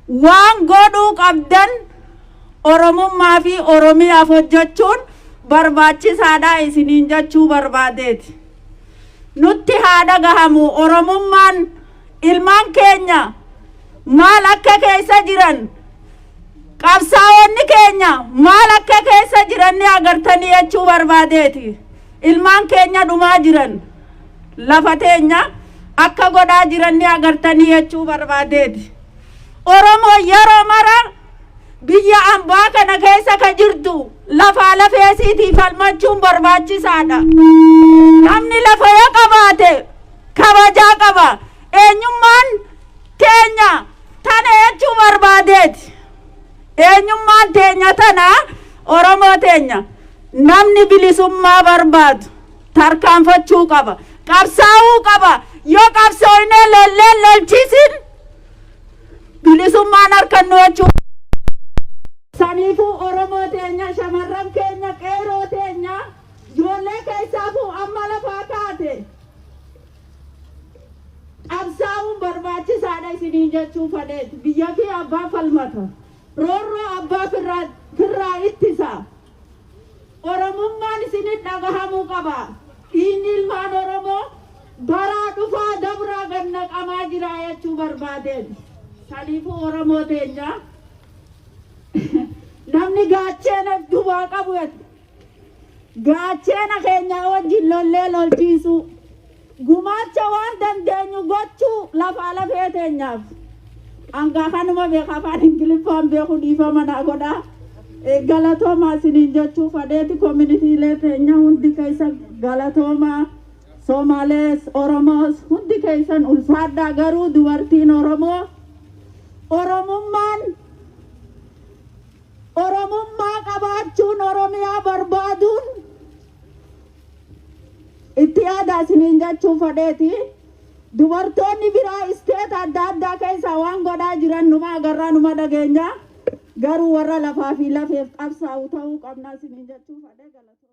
Waan godhuu qabdan Oromummaa fi Oromiyaaf hojjechuun barbaachisaadha isiniin jechuu barbaadeeti. Nutti haa dhagahamu. Oromummaan ilmaan keenya maal akka keessa jiran, qabsaa'onni keenya maal akka keessa jiran ni agartanii jechuu barbaadeeti. Ilmaan keenya dhumaa jiran, lafa teenya akka godhaa jiran ni agartanii jechuu barbaadeeti. Oromoo yeroo mara biyya ambaa kana keessa ka jirtu lafaa lafeesiitii falmachuun barbaachisaadha. Namni lafa yoo qabaate kabajaa qaba. Eenyummaan teenya tana jechuu barbaadeeti. Eenyummaan teenya tana, Oromoo teenya. Namni bilisummaa barbaadu tarkaanfachuu qaba. Qabsaa'uu qaba. Yoo qabsooynee lolleen lolchiisin, bilisummaan harkannu jechuu. Saniifuu Oromoo teenya, shamarran keenya, qeeroo teenya, ijoollee keessaafuu amma lafaa kaate qabsaa'uun barbaachisaadha isiniin jechuu fadheeti. Biyya fi abbaa falmata. Roorroo abbaa firraa ittisa. Oromummaan isinit dhagahamuu qaba. Dhiigni ilmaan Oromoo baraa dhufaa dabraa gannaqamaa jira jechuu barbaadeen. Saniifuu Oromoo teenya, namni gaacheena dubaa qabu gaacheena keenya wajjin lollee lolchiisuu, gumaacha waan dandeenyu gochuu lafaa lafee teenyaaf. Angaa kanuma beeka, afaan Ingiliffaan beeku, dhiifama naa godhaa. Galatoomaa isiniin jechuu fadheeti. Communitylee teenya hundi keessa galatoomaa. Somaalees, Oromoos, hundi keessan ulfaadhaa. Garuu dubartiin Oromoo Oromummaan, Oromummaa qabaachuun, Oromiyaa barbaaduun itti yaada isiniin jechuu fadheeti. Dubartoonni biraa state adda addaa keessaa waan godhaa jiran numa agarraa, numa dhageenya. Garuu warra lafaa fi lafeef qabsaa'u ta'uu qabna isiniin jechuu fadhee, galatooma.